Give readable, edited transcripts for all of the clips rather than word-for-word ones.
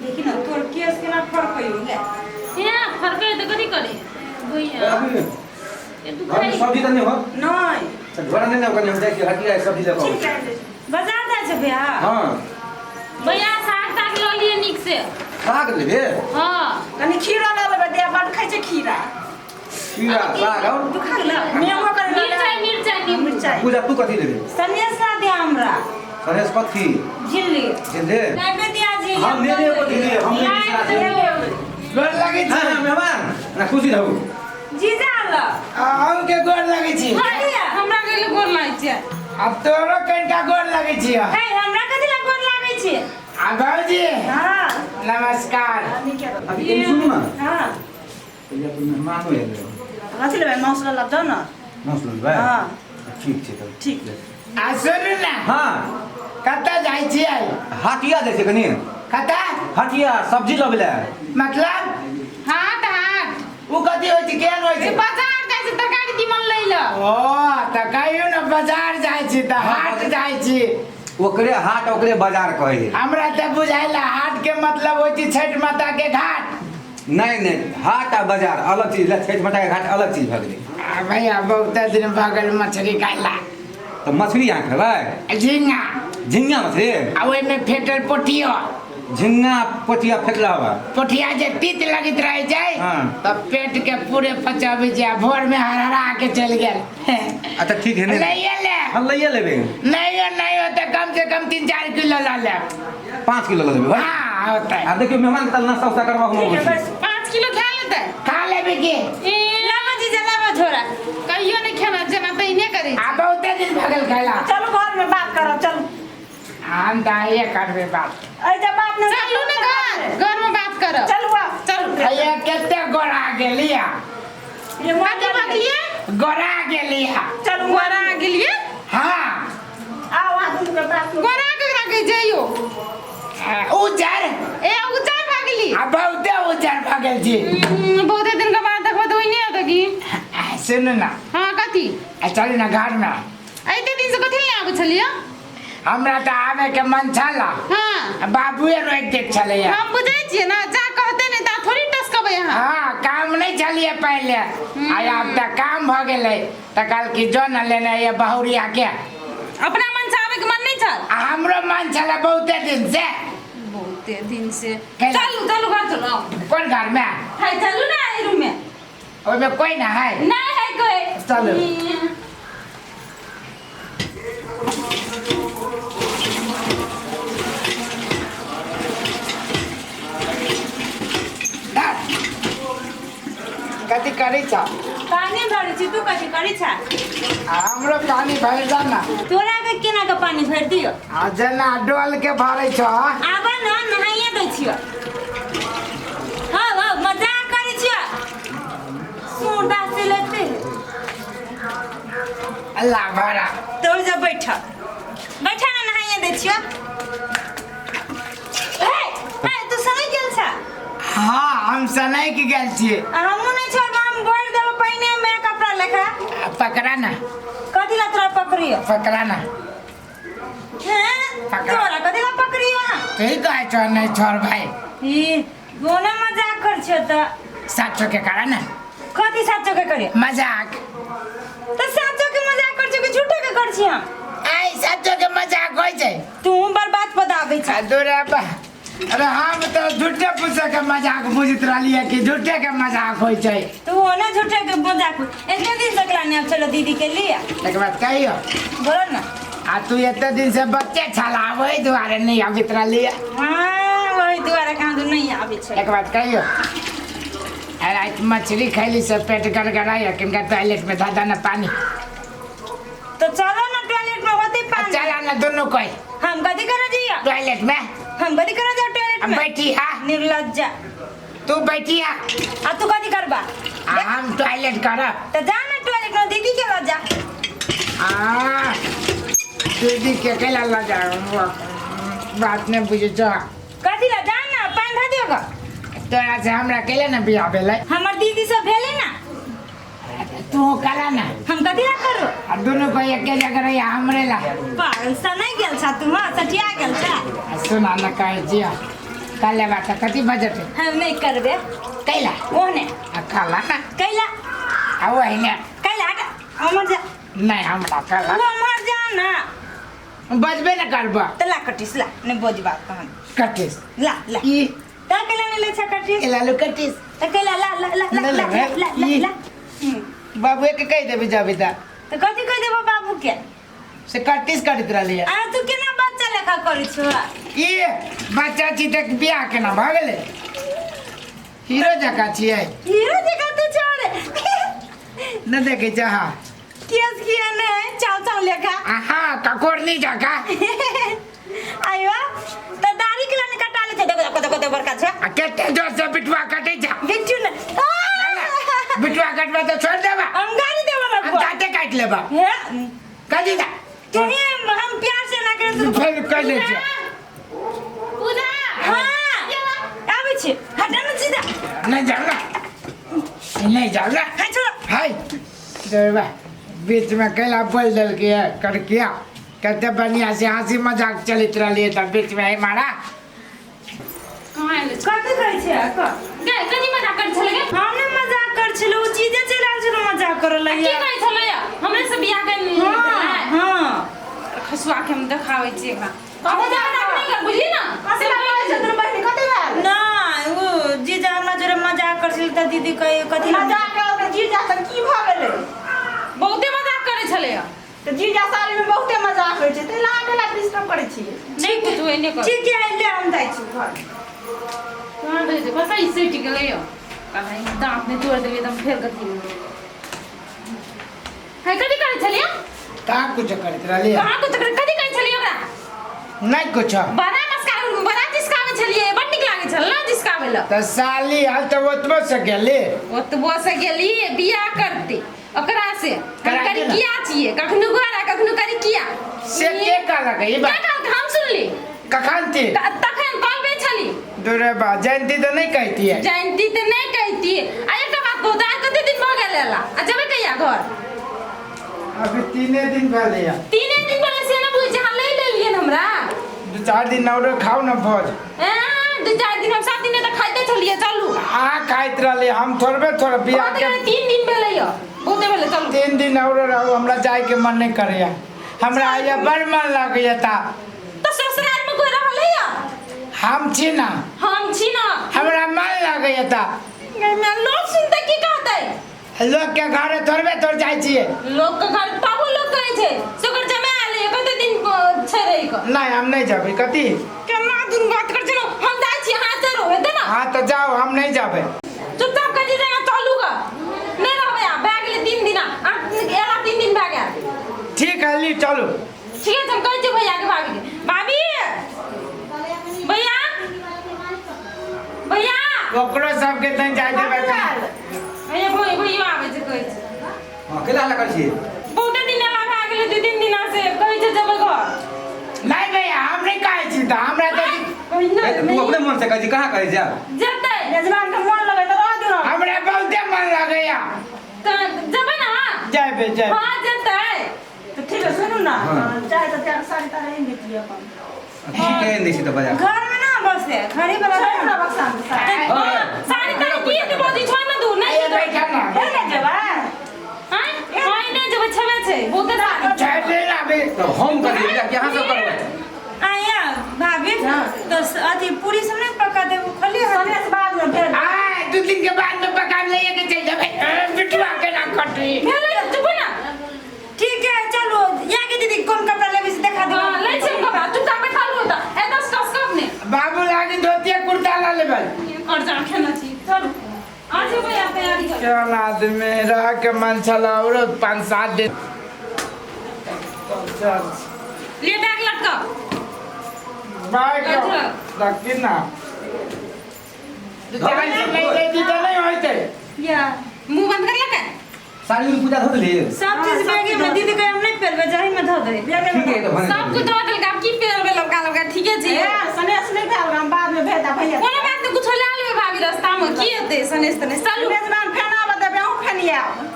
देखी ना तोर केस केना फड़कैयो गे। हे फरकै तऽ कथी करे भैया। अभी ए अभी दुखाइ। सब्जी तऽ नहि हो। नहीं। तऽ झोरा नहि ने, कनि हम जाइ छी हटिया, सब्जी लऽ कऽ अबै छी। बाजार जाइ छै भैया? हँ। भैया, साग ताग लऽ लिअ नीक से। साग लेबे? हँ। कनि खीरा लऽ लेबै, देह बड खाइ छै खीरा। खीरा, साग आओर? दुखा गेल नेबो कनि लऽ ले। मिरचाइ, मिरचाइ, नींबू। मिरचाइ। पूजा, तू कथी लेबे? सनेस ना दे हमरा। सनेस कथी? झिल्ली। झिल्ली। लाबे दिया झिल्ली। हम लेने को झिल्ली, हम लेने। लाइट देबो। गोर लगै हाँ छी। हाँ, मेहमान ना, खुशी रहू। जीजा ल। अहूँके गोर लगै छी। हमरा गेल गोर लागै छै। आब तोरो कनिका गोर लगै छी। हे, हमरा कथी ला गोर लागै छै? आ भौजी। हाँ। नमस्कार। अभी कनि सुनू ना। हाँ। भैया, तू मेहमान हो गेलै। कथी लेबै? मांस लऽ जाउ ने। मांस लेबै? हाँ। ठीक छै तब। ठीक। आ सुनू ने। हाँ। कतऽ जाइ छियै? हाटिया जाइ छै कनि। कतऽ? हाटिया, सब्जी लबै लए। मतलब? हाट, हाट। ओ कथी होइ छै, केहन होइ छै? बाजार जाइ छै तरकारी तीमन लै लए। ओ तऽ कहियौ ने, बाजार जाइ छी तऽ हाट जाइ छी। ओकरे हाट, ओकरे बाजार कहै है। हमरा तऽ बुझाइला हाट के मतलब होइ छै छठि माता के घाट। नहि नहि, हाट आ बाजार अलग चीज। छठि माता के घाट अलग चीज भऽ गेलै। आ भैया, बहुत दिन भऽ गेल मछली खाइला। तऽ मछली अहाँ खेबै? झिंगा। झिंगा मछली। आ ओहिमे फेटल पोठियो। झिंगा पोठिया फेटला हवा। पोठिया जे तीत लगैत रहै छै। हाँ। तऽ पेट के पूरे पचबै छै आ भोर मे हरहरा के चलि गेल। अच्छा, ठीक है ने। लैये ले। हम लैये लेबै। नहीं नहीं होते, कम से कम 3-4 किलो ला लेब। 5 किलो लऽ लेबै भाइ। हाँ, होतै। आ देखियौ, मेहमान के तऽ नाश्ता उस्ता करबा हम ठीक है। अबै छी। बस। 5 किलो खा लेतै? खा लेबे की। ए। लाबो जीजा, लाबो झोरा। कहियो नहि खेना जेना तहिने करै आ बहुते दिन भऽ गेल खैला। चलू, घर में बात करब, चलू। हम तऽ आइए करबै बात। अरे जब बात नहीं। चलू ने घर, घर में बात करब। चलू आब। चलू। भैया, कते गोरा गेलिया। ये मोन। कथी भऽ गेलियै? गोरा गेलिया। चलू। गोरा गेलियै? हाँ। आओ, आ दुनू के बात। गोरा केकरा कहै छै यौ? आ, उजर। ए, उजर भऽ गेली? आ बहुते उजर भऽ गेल छी। बहुते दिन के बाद देखबै तऽ ओहिने होतै की। आ, सुनू ने। हँ, कथी? आ चलू ने घरमे। एते दिन से कथी लए आबै छलियै? हमरा तऽ आबे के मन छल। हाँ। बाबुए रोकि दैत छलैया। हम बुझै छियै ने, जा कहते नहि ता थोड़ी टसकबै अहाँ। हाँ, काम नहि छलियै पहिले, आ आब तऽ काम भऽ गेलै, तऽ कहलकी जो ने लेने ये बहुरिया के। अपना मन से आबैके मन नहि छल? आ हमरो मन छलै बहुते दिन से। बहुते दिन से। कैला? चलू, चलू, घर चलू, आउ। कोन घरमे? है, चलू ने एहि रूम में। ओहिमे कोइ ना है। नहीं है कोई। चलू। कथी करै छ? पानी भरै छी, तू कथी करै छ? आ हमरो पानी भरि जा ने। तोरा के केना के पानी भरि दियो? आ जेना डोल के भरै छ। आब न, नहाइए दै छियो। हाँ हाँ, मजाक करै छियो, सुरदा से लेते। अल्लाह भरा। तोर जब बैठ, बैठ ना, नहाइए दै छियो। हे हे, तू सनै गेल छ? हाँ, हम सनक गेल छी। आ हमहूँ नहि छोड़ब, हम भरि देबो पानिए में कपड़ा लेखा। आ, पकड़ा ना। कथी ला तोरा पकड़ियो? पकड़ा ना। हैं? पकड़ा। तोरा कथी ला पकड़ियो? हाँ। तू कहै छौ नहि छोड़ भाई। ई कोना मजाक कर छियो तऽ? साचो के करा ना। कथी साचो के करियो? मजाक। तऽ साचो के मजाक कर छियो कि झूठो के कर छियो हम? आइ साचो के मजाक होइ छै। तू बर्बाद पदाबै छ। आ दूरे बा, अरे हम तऽ झूठे फूसे के मजाक बुझैत रहलियै कि झूठे के मजाक होइ छै। तू ओना झूठे के मजाक एते दिन तक लाने आब चलो दीदी के लिए। एक बात कहियो? बोलो ना। आ तू एते दिन से बच्चे छला, ओहि दुआरे नहि आबैत रहलियै। हाँ, वही दुआरे कहाँ तू नहीं आबै छै। एक बात कहियो? आ राति मछली खैली से पेट गड़गड़ाइया, किनका टॉयलेट में दादा ना पानी। तो चलो ना, टॉयलेट में होते पानी। चला ना दोनों कोई। हम कथी करे जिया? टॉयलेट में। हम कथी करे जा टॉयलेट में? बैठी हा। निर्लज्जा। तू बैठी हा। आ तू कथी करबा? आ हम टॉयलेट करब। तो जा ना टॉयलेट में, दीदी के लऽ जा। आ दीदी के कैला लऽ जा? बात नहीं बुझे छो। कथी ला? जा ना, पानि धऽ दियौ ग। तोरा से हमरा कैला ना बियाह भेलै? हमर दीदी सब भेलै ना। तू करा ना। हम कथी ला करू? आ दुनू कोई एके जगह रही हमरे ला। पागल सनै गेल छा तू? हाँ, सठिया गेल छा। आ सुना ना, कहै छियै। कऽ लेबा तऽ कथी भऽ जेतै? हम नहि करबै। कैला? ओहने। आ कला ने। कैला? आ ओहिने। कैला? हट, हमर जा। नहि, हमरा कला। ओ हमर जा ना। बजबे ने करबऽ। तऽ ला कटिस, ला, नहि बजबा तहन। कटिस। ला ला। ई। तऽ कैला नहि लै छ कटिस? एला लो कटिस। तऽ कैला? ला ला ला ला। नहि ला। लेबै। ला ला। ई। ला। बाबुए के कहि देबी जाबी तऽ। तऽ कथी कहि देबो बाबू के? से कटिस करैत रहलियै। आ तू केना बच्चा लेखा करै छौ? ई बच्चा छी तऽ बियाह केना भऽ गेलै? हीरो जकाँ छियै। हीरो जकाँ तू छोड़। नहि देखै छै? हँ। केस किया नहि चाव चाव लेखा। आहा, ककोरनी जकाँ। आयो तऽ दाढ़ी के लाने कटा ले छै, देखो देखो देखो देखो, बड़का छै। आ कते जोर से बिटुआ कटै छै। बिट्टू ने। बिटुआ कटबा तऽ छोड़ि देबा। हम गाड़ी देबो हम लगबो। दाँते काटि लेबा। हे। कथी दा? तू हम प्यार से ना करे तो फेर कहि दै छियै। पूजा। हाँ, आबै छी, हटा ना सीधा। नहि जाउ ने, नहि जाउ ने। हाँ, छोड़ो। हाय देबा, बीचमे कैला बोल देलकै करकिया? कते बढ़िया से हंसी मजाक चलैत रहलियै तऽ बीचमे हे मारा। कहाँ आयल छै? कथी कहै छै कह? गे, कथी मजाक करै छलै गे? हम ने मजाक कर छलौ, ओ चीजे चलि आयल छलौ मजाक करऽ की लगे। कहै छलै या? हमरे से बियाह कर। हाँ हाँ। खसुआ के हम देखाबै छियै एकरा। मजाक नहि कर, बुझली ना? कथी लए कहै छै दुनू बहिनी? कथी भेल? नहि, ओ जीजा हमरा जोरे मजाक कर छलै तऽ दीदी कहै कथी लए? मजाक करल जीजा तऽ की भऽ गेलै? बहुते मजाक करै छलै या। तऽ जीजा साली में बहुते मजाक होइ छै, ताहि लए अहाँ केना डिस्टर्ब करै छियै? नहि कुछ ओहिने कर। ठीक है, ले, हम जाइ छी घर। कहाँ रहै छै? बस ई सटि गेलै यौ। कहाँ ई दाँत नहि तोड़ि देलियै तऽ हम फेर कथी है? कथी करै छलियै? कहाँ कुछो करैत रहलियै। कहाँ कुछ करै? कथी कहै छलियै ओकरा? नहि कुछो। बड़ा मस्का, बड़ा जिसकाबै छलियै, बड़ नीक लागै छल ने जिसकाबै लए। तऽ साली हाल तऽ ओतबो से गेली। ओतबो से गेली, बियाह करती ओकरा से हम। करा करी दे ना। किया छियै कखनो घर आ कखनो करी किया। से के कहलक ई के बात? कहलक? हम सुनली। कखन थी? तखन कहबे छली। दूरे बा, जयंती तऽ नहि कहतियै। जयंती तऽ नहि कहितियै। आ एकटा बात कहू तऽ, आइ कते दिन भऽ गेल एला आ जेबै कहिया घर? अभी 3 दिन भेलैया। 3 दिन भेलै से ने बुझै अहाँ लै लेलियै हमरा। 2-4 दिन औरो खाउ ने भोज। एँ, 2-4 दिन? हम 7 दिन तऽ खाइते छलियै। चलू। अहाँ खाइत रहली, हम थोड़बे थोड़े बियाह बहुत के। गेलै, 3 दिन भेलै यौ, बहुते भेलै, चलू। 3 दिन औरो रहू, हमरा जायके मन नहि करैया। हमरा आइया बड़ मन लगैया ता। तऽ ससुराल में कोई रहलै या? हम छी ना। हम छी ना। हमरा मन लगैया ता। गै, लोग सुनते की कहतै? लोक के घर थोड़बे थोड़ जाइ छियै। लोक के घर तबो लोक कहै छै से ओकर जमाय आलै कते दिन छै रहि कऽ। नहि, हम नहि जेबै। कथी? केना दुनू बात कर छै? हम जाइ छी, अहाँ चलू, हेतै ना? हाँ तऽ जाउ, हम नहि जेबै। चुपचाप कथी देना, चलू ग। नहि रहबै आब, भए गेलै 3 दिना। आ एला 3 दिन भए गेल। ठीक है, ली चलू। ठीक है, हम कहै छियै भैया के, भाभी के। भाभी, भैया, भैया। ओकरो सबके तनि जाइ देबै। भैया, भैया, भैया आबै छै, कहै छै। हँ, केला हल्ला करै छियै? बहुते दिन एला भए गेलै, 2-3 दिना से कहै छै जेबै घर। नहि भैया, हम नहि कहै छी तऽ हमरा तऽ नहि। ए, तू अपने मन से कहै छी, कहाँ कहै छी आब? जेतै। यजमान के मन लगे तऽ रह दियौ। हमरा बहुते मन लगैया। तऽ जेबै ने? जेबै, जेबै। हँ, जेतै। तऽ ठीक है, सुनू ने। हाँ। चाहे तऽ चाहे साड़ी ताड़ी आनि दैतियै अपन। ठीक है, आनि दै छी तऽ बाजार। घर में ना बसे घरे वाला। छै हमरा बक्सा में साड़ी। हाँ। हँ, साड़ी ताड़ी की हेतै भौजी? छोड़ ने दू, नहि आइए जेतै। बैठा ना। फेर नहि जेबै? आँय, हँ, नहि जेबै, छेबे छै बहुते साड़ी। छोड़ि दे ना अभी। तब हम करियै कि अहाँ सब करबै? आया भाभी, तो अथी पूरी सब नहीं पका देबो खाली? सनेस बाद में भेज। आ 2 दिन के बाद में पका लइए के चलि जेबै। ए, बिटुआ केना कटी? भेलै, चुप ना। ठीक है, चलो यहाँ के दीदी कौन कपड़ा लेबी से देखा दो। हँ, लै छी हम कपड़ा, चुपचाप बैठा लू तऽ ए दस कस कप ने। बाबू लागी धोती कुर्ता ला लेबै। और जा खेना छी, चलू आ जेबै, आब तैयारी कर। केहन आदमी रह के मन छल औरो 5-7 दिन। चल। ले बैग लटका। बैग? अच्छा। रखी ना, 2-4 दिन नहि जैती तऽ नहि होइतै। या। मुंह बंद कर लके। साड़ी में पूजा धो देलियै? सब चीज बैगे में, दीदी के हम नहीं पेरबे, जाही में धो दे। ठीक है, तऽ भने। सब कुछ धो देलकै, आब की पेरबै लबका लबका? ठीके छै। ए, सनेस नहि भेल, हम बाद में भेज भैया। कोनो बात नहि, कुछो लए लेबै भाभी रास्ता में, की हेतै सनेस तनेस? चलू। मेजबान फेन आबऽ देबै, अहूँ फेन आयब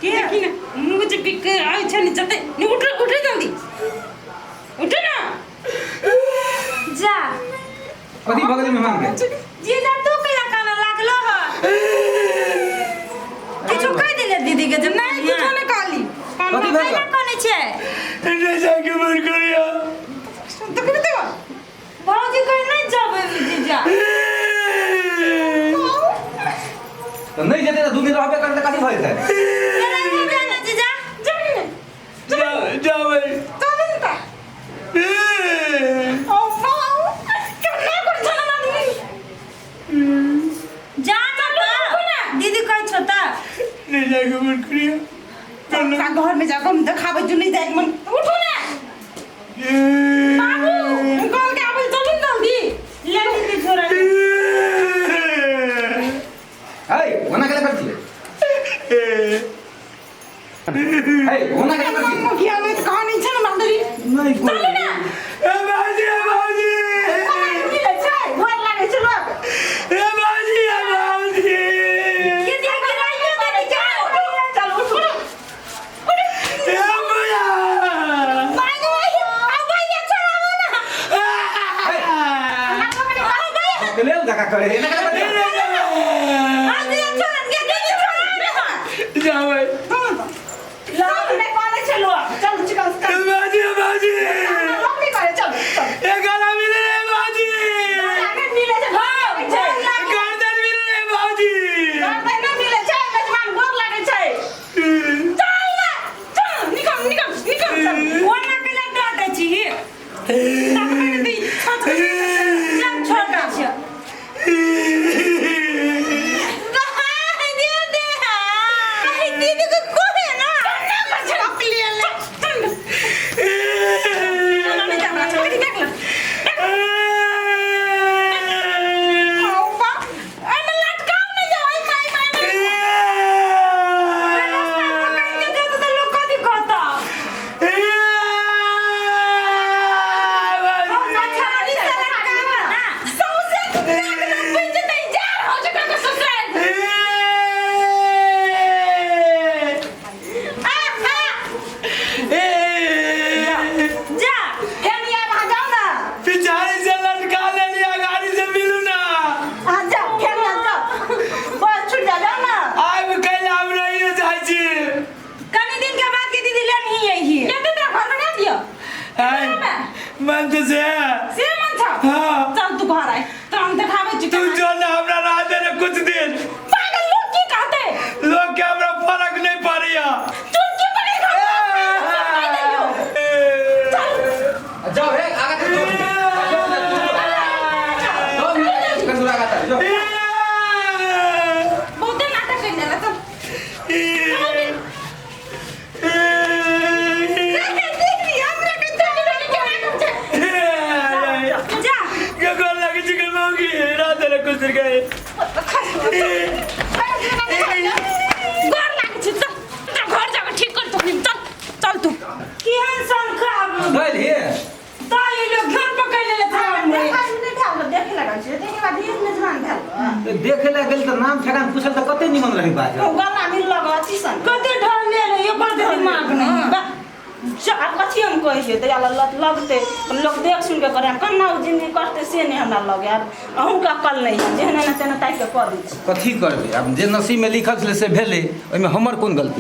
की? देखी ने, मुँह जे पिक आबै छै ने जते ने। उठ, उठ, जल्दी उठ ना। जा। कथी भऽ गेलै मेहमान के? जीजा तू कैला काना लागलो ह? किछु कहि देले दीदी के जे नहीं किछो नहीं कहली। कथी भऽ कैला गेल? कनै छै? नहीं जाके मन करिया। देखबे तो। भौजी कहि नहि जबै जीजा। तऽ नहि जेतै तऽ 2 दिन रहबे करतै, कथी भऽ जेतै? केना नहि जाना जीजा? जबे ने। जाबै। चलू ने तऽ। ओ बाऊ, केना कर छना ना दीदी। जा ना तऽ दीदी कहै छौ तऽ। नहीं जाके मन करिया। का घर में जाकर हम देखाबै जो नहीं जाए मन। उठू ने। बाबू, कहल के आबै चलू ने जल्दी। ले दीदी छोरा ले। है ओना केला करै छियै? है ओना केला करै छियै? मुखिया नहीं तो कहानी छै ने मादरी। नहि कोइ। चलू ने। ए बाजी, ए बाजी, मिलै छै, घर लागै छै लोक। ए बाजी, ए बाजी। के दिया गिराइयो दीदी के। चल उठू। ए भैया। मांगो आ भैया छोड़ाबो ना। के लेल धक्का करे एना केला करै छियै? आ दीदी छोड़ा के दीदी छोड़ा ना। जाबै। लोक नहि करै छै लोक। चल चिकन ए बाजी, ए बाजी। लोक नहि करै, चल चल। ए गला मिले रे बाजी। आगे मिलै छै, घर लागै छै। गर्दन मिले रे बाजी। घर नहि मिलै छै, मेजबान गोर लागै छै। चल ने। चल, निकल निकल निकल चल। ओना केला डांटै छी? तकबै ने दी, छत पे। चल छोड़ छियै। हाय दीदी, हाय दीदी के कोहे ना। चल। चल नहीं जाना, चल देख ले। आओ बा। एमे लटकाओ नहीं जाओ, आई माई माई माई। रास्ता पकड़ के जेतै तऽ लोक कथी कहतौ? छाड़ी से लटकाबो ना। सौंसे नाक में पुंज नहीं जा हो जगह के ससुराल। आ आ जा। फेर आब अहाँ जाउ ने। पिछाड़ी से लटका ले लिया, गाड़ी से मिलू ना। अहाँ जाउ, फेर आब जाउ। बस छुटि जाउ, जाउ ने। आब कैला हम रहिए जाइ छी। कनी दिन के बाद के दीदी लेन ही यही। ये तो तेरा घर बना दियो। मन तो से। से मन छौ। हाँ। चल तू घर आइ, तो हम देखाबै छी। तू जो ना हमरा रह दे रे कुछ दिन। पागल, लोग की कहते? लोग के हमरा फर्क नहीं पड़ैया। तू की पकड़ के कहि दियो। जाओ हे आगा चल जाओ। जाओ, कंदूरा आगा चल, जाओ। बहुते नाटक करि देला। चल। दीदी हमरा के चल जा। गोर लगे छी मौगी, रह दे रे कुछ दिन के। गोर लागै छी। चल चल घर जाके ठीक कर तू। चल चल तू। केहन सन खराब गइल हे। ताई लोग घर पकड़ लेले था हमरे। नहि भेल, देखे लगल छै। ताहिके बाद एक मेजबान भेल। तऽ देखे ला गेल तऽ नाम ठेकान पूछल तऽ कते निमन रही बाजल। गला मिल लग अथी सन। कते ढल ले एकर तऽ दिमाग नहीं बा। आब कथी हम कहियै? तऽ लत लगतै, लोक देख सुनि कऽ करे। हम केना ओ जिन्दगी करतै से नहि हमरा लगे। आब अहूँके अक्कल नहि है, जेहन एना तेना ताकि कऽ कऽ दै छी। कथी करबै आब, जे नसीबमे लिखल छलै से भेलै, ओहिमे हमर कोन गलती?